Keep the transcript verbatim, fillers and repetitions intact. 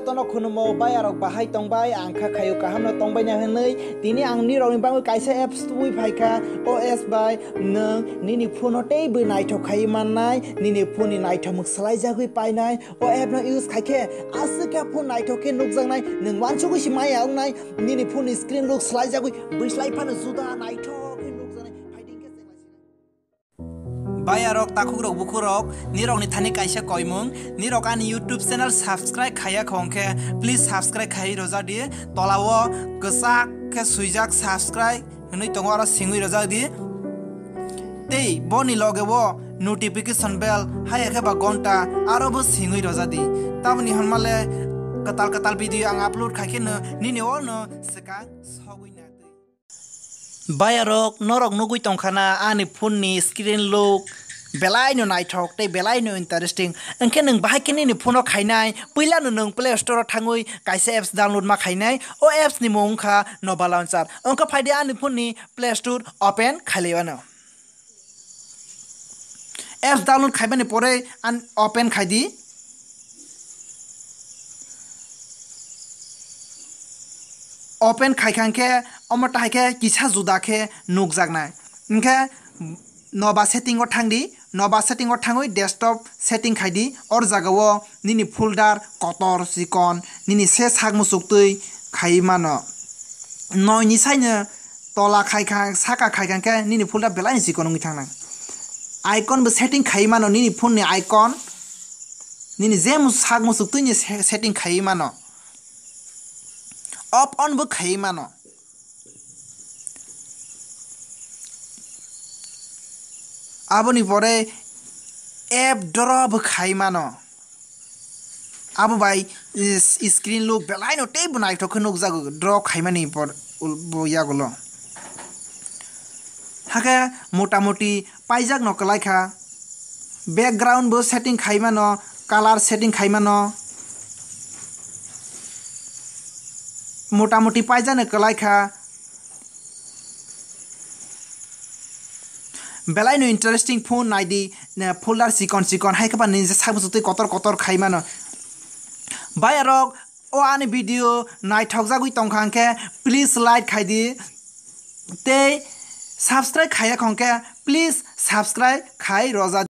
Tono khunmo bayarok bahai tongbai, ang kha khayo kahamno tongbaina hwnwi. Tini ang nirokni bagwi kaisa apps tubui phaikha. O apps bai nwng nini phone-o teibo naithok khaiwi mannai, nini phone-ni naithokmung swlaijagwi painai. O app-no use khaikhe aswk khe phone naithok khe nukjaknai, nwng uansugwi se maya wngnai, nini phone-ni screen lock swlaijagwi bwslai phano juda naithok khe nukjaknai. Phaidi hwnkhe chenglaisina. Bayarok, takhukrok, bukhurok, nirokni thani kaisa koimung, nirok ani YouTube channel subscribe khaiya kho hwnkhe, please subscribe khai rojak di. Tolao kwchak khe swijak subscribe hwnwi tongo, aro singwi rojak di. Tei boni loge o notification bell, haiya khe ba gonta, aro bo singwi rojak di. Tamoni hwnmale kwtal kwtal video ang upload khai khe no nini o no swkang sogwi na twi. Bayarok, norok nugwi tongkhana ani phone ni screen lock belaino naithok tei belaino interesting. Hwnkhe nwng bahai khe nini phone o khainai, puilano nwng Play Store o thangwi kaisa apps download ma khainai. O apps ni mung wngkha Nova Launcher. Wngkha phaidi ani phone ni Play Store open khailaiwano. Apps download khaimani pore an open khaidi. Open khaikha hwnkhe omo tahai khe kisa juda khe nukjaknai. Hwnkhe Nova setting o thangdi, Nova setting o thangwi desktop setting khaidi. Or jagao nini folder kotor chikon nini se sak muchuk twi khai mano. Noi ni saino tola khaikha, saka khaikha hwnkhe nini folder belai ni chikon wngwi thangnai. Icon bo setting khai mano, nini phone ni icon, nini je mus-, sak muchuk twi ni se-, setting khai mano. Off on bo khai mano. Aboni pore app draw bo khai mano. Abo bai, is-, screen lock belaino teibo naithok khe nukjago draw khaimani por, ul-, bo yagulo. Hakhe motamoti paijak no kwlai kha. Background bo setting khai mano, color setting khai mano. Motamoti paijak no kwlai kha. Belaino interesting phone naidi, ne, folder chikon chikon, hai khe ba nini je sak muchuk twi kotor kotor khai mano. Bayarok, o ani video naithokjagwi tongkha hwnkhe, please like khaidi. Tei subscribe khaiya kho hwnkhe, please subscribe khai rojak.